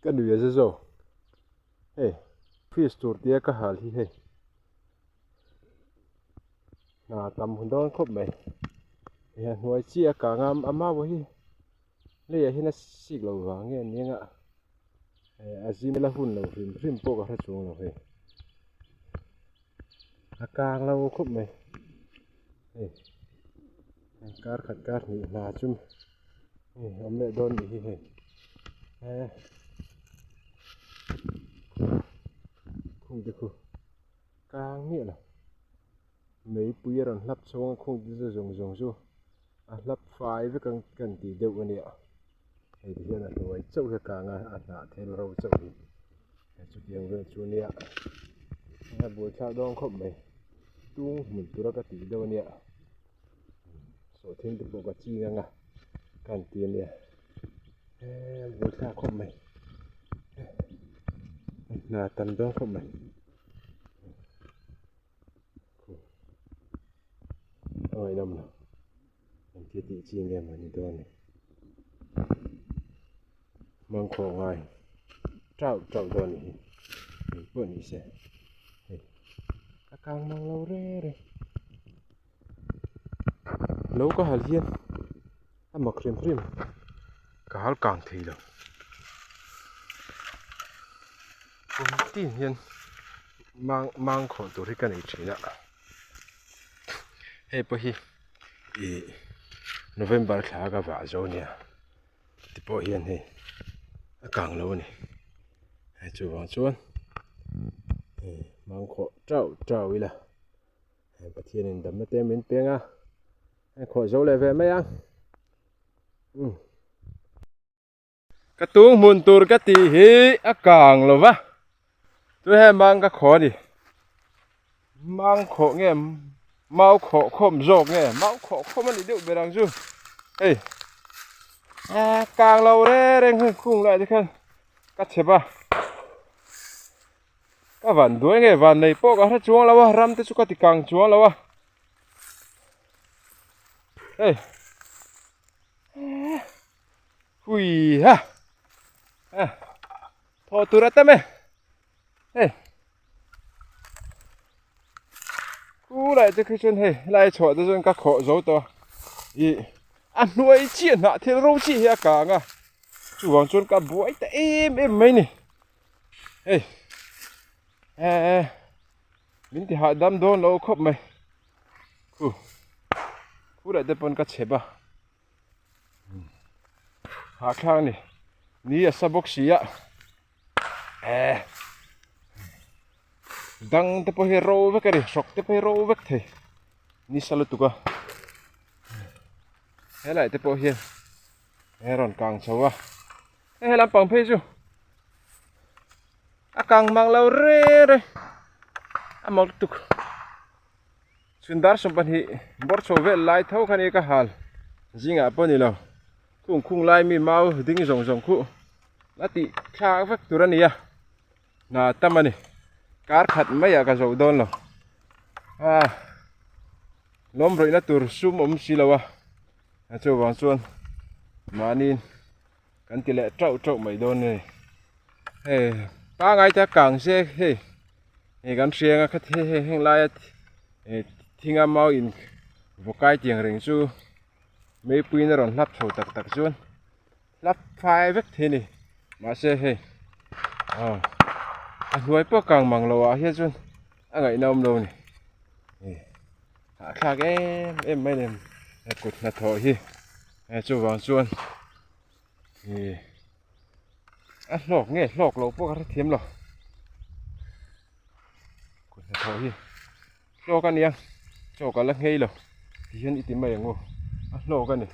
Ka nui a za zawk hei fish tur tia ka hal hi hei hna tam hun dawn khawp mai hei a hnuai chiah a kang a a mau hi leiah hian a sik loh vang nge nia nga a zim la hun lo hrim hrim pawh ka hre chuang lo hei a kang lo khawp mai hei kar khat kar hnih hna chu hei awm leh dawn nih hi hei eh khung te khu kang miah lo meipui a rawn hlap chhawng a khung te chu zawng zawng chu a hlap fai vek ang kan tih deuh a nia hei ti hian a hnuai chauh hi a kang a a hnah thel ro chauh hi. Chutiang vel chu nia a buaithlak dawn khawp mai tung hmun tura ka tih deuh ania sawhthing te pawh ka ching anga ka han ti ania eee buaithlak khawp mai hna tam dawn khawp mai a ngaihnawm lo engtia tih chi nge mawni dawn ni mangkhawh ngai tauh tauh dawn ni hi eng pawh ni se hei a kang mang lo reng reng lo ka hal hian a mak hrim hrim ka hal kang thei lo kum tin hian mang mangkhawh tur hi ka nei thin a hei pawh hi ih November thla ka vah zo nia ti pawh hian hei a kang lo a ni hei chuvang chuan hei mangkhawh tauh tauh ila hei Pathianin damna te min peng a hei khawh zo leh ve mai ang umm. Ka tung hmun tur ka tih hi a kang lo va chu hei mang ka khaw a ni mang khawh nge mau khawh khawm zawk nge mau khawh khawm a ni deuh ber ang chu hei a kang lo reng reng hei khung lai te khan ka chep a ka van duai nge van nei pawh ka hre chuang lo a ram te chu ka ti kang chuang lo a hei. Hui ha a thaw tur a tam e hei khu lai te khi chuan hei helai chhuah te chuan ka khawh zo tawh a ih a hnuai chiah hnah thil ro chiah hi a kang a chuvang chuan ka buai ta em em mai ni hei eh min ti hahdam dawn lo khawp mai khu khu lai te pawn ka chep a. Hahthlak a ni ni a sa bawk si a eh dang te pawh hi ro vek a ni hrawk te pawh hi ro vek thei ni sa lutuk a helai te pawh hian a rawn kang chho a hei he lampang phei chu a kang mang lo reng reng a mak lutuk. Chhun dar 20 bawr chho vel lai tho kha ni ka hal zingah pawh ni lo khung khung lai mi mau ding zawng zawng khuh la tih thlak vek tur a ni a hna tam a ni kar khat maiah ka zo dawn lo a lawm rawihna tur sum awm si lo a chuvang chuan mahni kan ti leh tauh tauh mai dawn a ni hei pangai te a kang se hei. Hei kan hriang a khat hei hei heng laia eh thinga mau in vawkai tiang reng chu meipuiin a rawn hlap chho tak tak chuan hlap fai vek thei a ni mahse hei aw a hnuai pawh kang mang lo ah hian chuan a ngaihna awm lo a ni eh hahthlak em em mai a ni kut hnathawh hi eh chuvang chuan eh. A hlawk nge hlawk loh pawh ka hrethiam lo kut hnathawh hi hlawk a nia chaw ka la nghei lo ti hian i ti mai ang u a hlawk a ni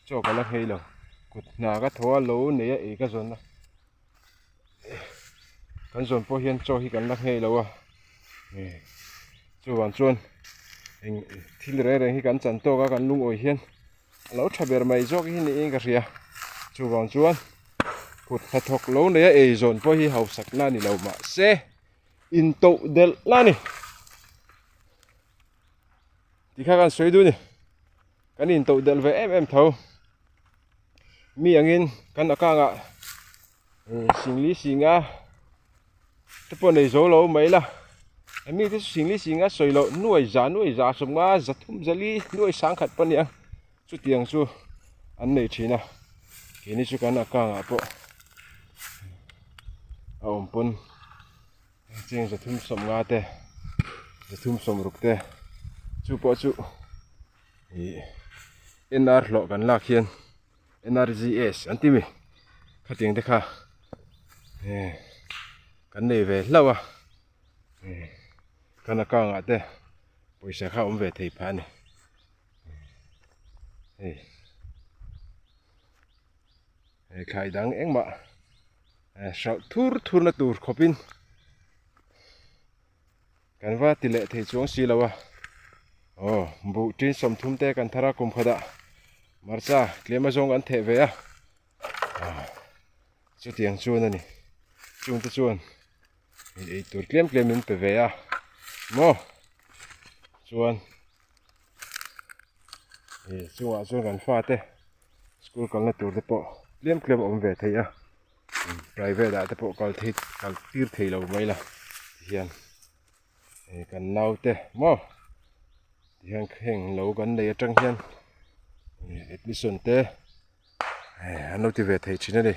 chaw ka la nghei lo kut hna ka thaw a lo nei a ei ka zawn a kan zawn pawh hian chaw hi kan la nghei lo a chuvang chuan eng thil reng reng hi kan chan tawk a kan lungawi hian. A lo tha ber mai zawk hi niin ka hria chuvang chuan kut hnathawk lo neia eizawn pawh hi hausak na ni lo mahse intoh delh la ni tikha kan sawi duh ni kan intoh delh ve em em tho mi angin kan akangah. Singli singa te pawh nei zo lo mai la hemi te chu singli singa sawi loh nuai za nuai za sawmnga za thum zali nuai sangkhat pawh a ni ang chutiang chu an nei thin a keini chu kan account ah pawh a awm pawn cheng 350 te 360 te chu pawh chu ih N_R hlawh kan lak hian. N_R_G_S an ti mi khatiang te kha kan nei ve hlauh a kan account ah te pawisa kha a awm ve thei phah a ni hei he thlai dang engmah hralh thur thur na tur khawp in Kan va ti leh thei chuang si lo a, aw buh tin 30 te kan thar a kum khatah hmarcha tlem azawng kan theh ve a, chutiang chuan a ni, chungte chuan ei tur tlem tlem min pe ve a maw chuan chungah chuan kan fate school kalna tur te pawh tlem tlem a awm ve thei a. Private ah te pawh kal thei kal tir thei lo mai la tihian eh kan naute maw tihian heng lo kan nei atang hian eh admission te eh an lo ti ve thei thin a ni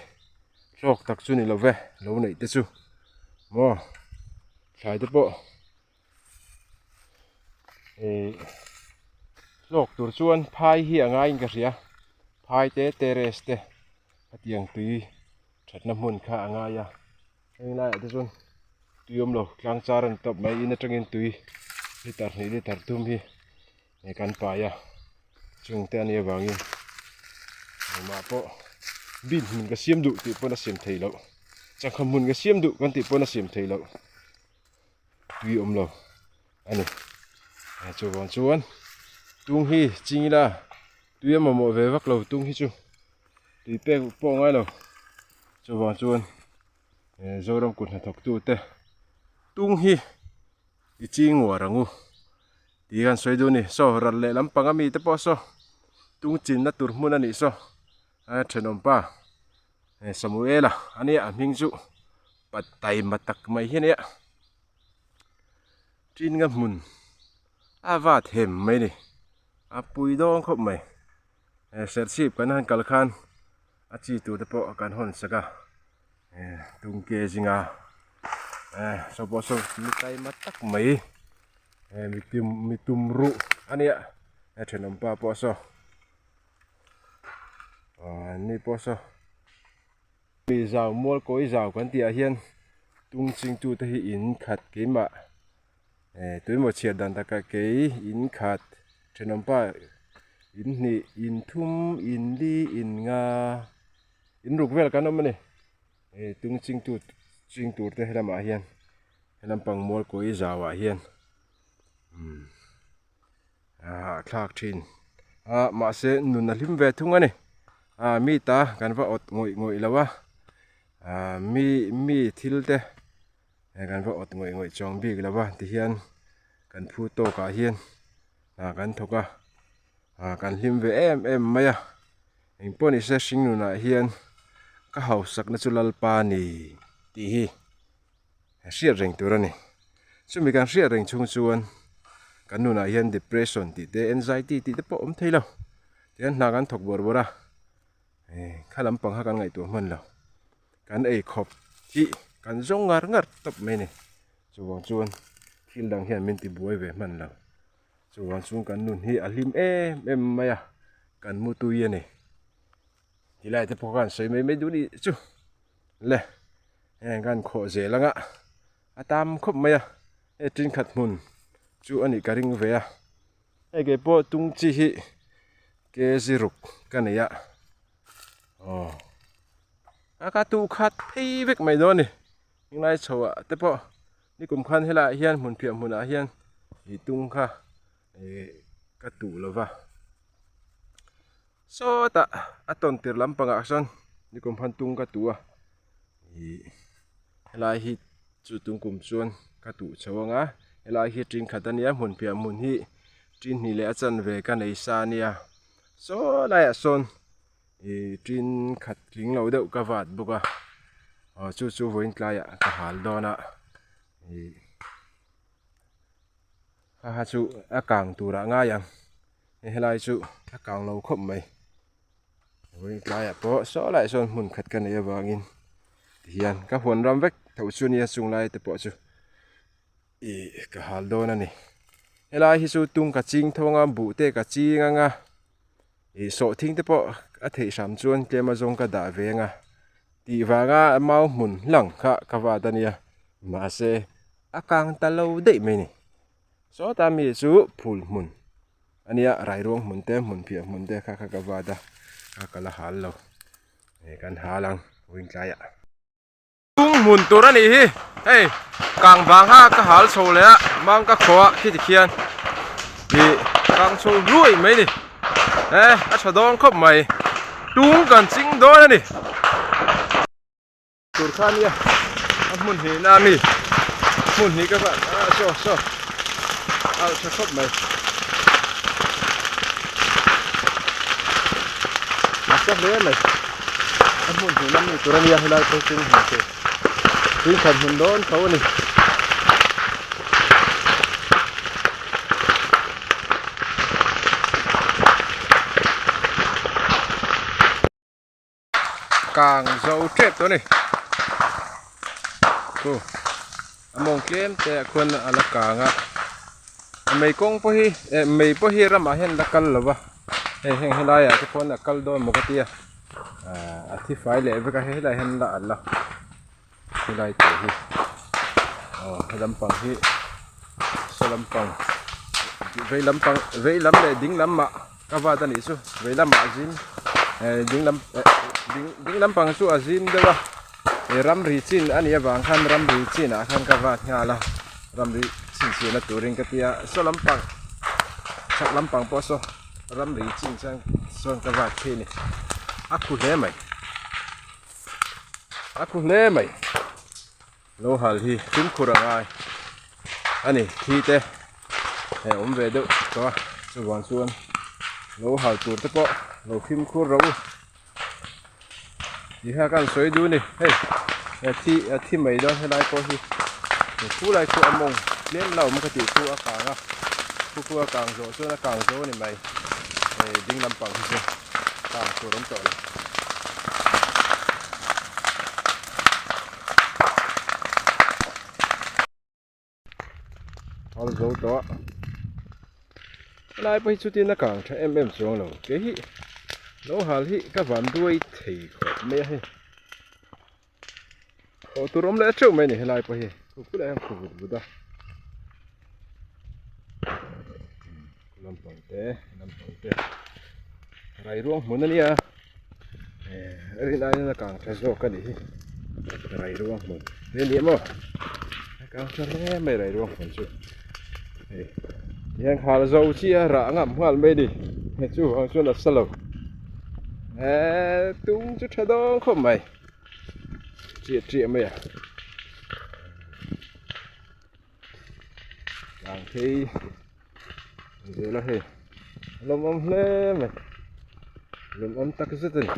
hlawk tak chu ni lo ve lo neih te chu maw thlai te pawh eh hlawk tur chuan phai hi a ngaiin ka hria phai te terrace te. Hetiang tui thatna hmun kha a ngai a heng laiah te chuan tui awm lo tlang char a ni tawp mai in atangin tui liter hnih liter thum hi kan pai a chung te a nih avangin engmah pawh bin hmun ka siam duh tih pawn a siam theih loh changkha hmun ka siam duh kan tih pawn a siam theih loh tui awm lo a ni chuvang chuan tung hi ching ila tui a mamawh ve vak lo tung hi chu tui pek pawh a ngai lo chuvang chuan Zoram kut hnathawk tu te tung hi i ching uar ang u tih kan sawi duh a ni saw ral leh lampang ami te pawh saw tung chinna tur hmun a nih saw a thenawm pa. Samuela a nia a hming chu pa taima tak mai hi a nia tin nga hmun a vat hem mai a ni a pui dawn khawp mai serchhip kan han kal khan a chi tur te pawh kan hawn sak a tung ke zinga saw pawh saw mi taima tak mai mi tum ruh a nia thenawm pa pawh saw. Ni pawh saw mi zau mual kawi zau kan tih ah hian tung ching tu te hi in khat keimah eh tuimaw chhiar dan takah kei in khat thenawm pa in hnih in thum in li in nga in ruk vel kan awm a ni eh tung ching tu ching tur te helamah hian helam pang mual kawi zau ah hian umm. A thlak thin a mahse nun a hlim ve thung a ni a mi ta kan va awt ngawih ngawih lo a ah mi mi thil te kan va awt ngawih ngawih chuang bik lo a tihian kan phu tawk ah hian hna kan thawk a ah kan hlim ve em em mai a engpawh ni se hring nunah hian ka hausakna chu Lalpa a ni tih hi. Hriat reng tur a ni. Chumi kan hriat reng chhung chuan kan nunah hian depression tih te anxiety tih te pawh awm thei lo. Tihian hna kan thawk bawrh bawrh a, kha lampang kha kan ngaihtuah hman lo. Kan ei khawp hi kan zawng ngar ngar tawp mai a ni. Chuvang chuan thil dang hian min ti buai ve hman lo. Chuvang chuan kan nun hi a hlim em em mai a, kan mutui a ni. Tilai te pawh khan sawi mai mai duh nih chu le heng kan khawh zel anga a tam khawp mai a hei tin khat hmun chu a nih ka ring ve a hei kei pawh tung chi hi kg ruk ka nei a aw a ka tuh khat phei vek mai dawn a ni heng lai chho ah te pawh nikum khan helaiah hian hmun phiah hmunah hian ih tung kha ih ka tuh lo va. Sawtah a tawn tir lampangah sawn nikum han tung ka tuh a ih helai hi chu tungkum chuan ka tuh chho ang a helai hi ṭin khat a nia hmun piah hmun hi ṭin hnih leh a chanve ka nei sa a nia saw laiah sawn ih ṭin khat tling lo deuh ka vat bawk a. Aw chu chu vawiin tlaiah ka hal dawn a ih kha kha chu a kang turah ngai ang helai chu a kang lo khawp mai. Vawiin tlaiah pawh saw laiah sawn hmun khat ka neih avangin tihian ka huan ram vek tho chu nia chung lai te pawh chu ih ka hal dawn a ni. Helai hi chu tung ka ching tho anga buh te ka ching anga ih sawhthing te pawh a theih hram chuan tlem azawng ka dah ve anga tih vanga mau hmun hlang kha ka vat a nia mahse a kang ta lo daih mai a ni. Sawta mi chu phul hmun a nia rairuang hmun te hmun phiah hmun te kha kha ka vat a a ka la hal lo eh kan hal ang wing tlaiah. Tung hmun tur a nih hi hei kang vang kha ka hal chho leh a mang ka khaw a khi tikhian ih kang chho hluai mai a ni eh a tha dawn khawp mai tung kan ching dawn a ni. Tur kha nia a hmun hnih na ami hmun hnih ka ah saw saw alh tha khawp mai nasa hle mai a hmun hnih na mi tur ania helai pawh chu hmun tur tui khat hmun dawn tho ani. Kang zo tep tawh a ni chu a mawng tlem te ah khuan a la kang a mei kawng pawh hi eh mei pawh hi ramah hian la kal lo va hei heng helai ah te pawh a kal dawn maw ka tia ah a thi fai leh vek a hei helai hian la alh a helai te hi aw he lampang hi saw lampang vei lampang vei lam leh ding lam ah. Ka vat a nih chu vei lamah a zim eh ding lam eh ding ding lampang chu a zim deuh a eh ramri chin a nih avang khan ramri chinah khan ka vat nghal a ramri chhinchhiahna turin ka ti a saw lampang chhak lampang pawh saw ramri chin chuan sawn ka vat phei a ni a khu hle mai a khu hle mai lo hal hi fimkhur a ngai a ni thi te hei awm ve deuh tawh a chuvang chuan lo hal tur te pawh lo fimkhur rawh u tih kha ka han sawi duh a ni hei he thi a thi mai dawn helai pawh hi he khu lai khu a mawng tlem la awm ka tih khu a kang a khu khu a kang zawh chuan a kang zo a ni mai hei ding lampang hi chu kang tur awm tawh lo. Hal zo tawh a helai pawh hi chutin a kang tha em em chuang lo kei hi lo hal hi ka van duai thei khawp mai a hei awh tur awm leh teuh mai a ni helai pawh hi khu kulh ah hian khu vut vut a lampang te lampang te rai ruang hmun a nia eh rin aiin a kang tha zawk a nih hi rai ruang hmun he ni maw a kang tha hle mai rai ruang hmun chu hei tihian khal zo chi a rah ngam nghal mai a ni hei chu vang chuan a sa lo eh tung chu tha dawn khawp mai chiah chiah mai a. Tlang phei zel a hei a lawmawm hle mai lawmawm tak zet a ni.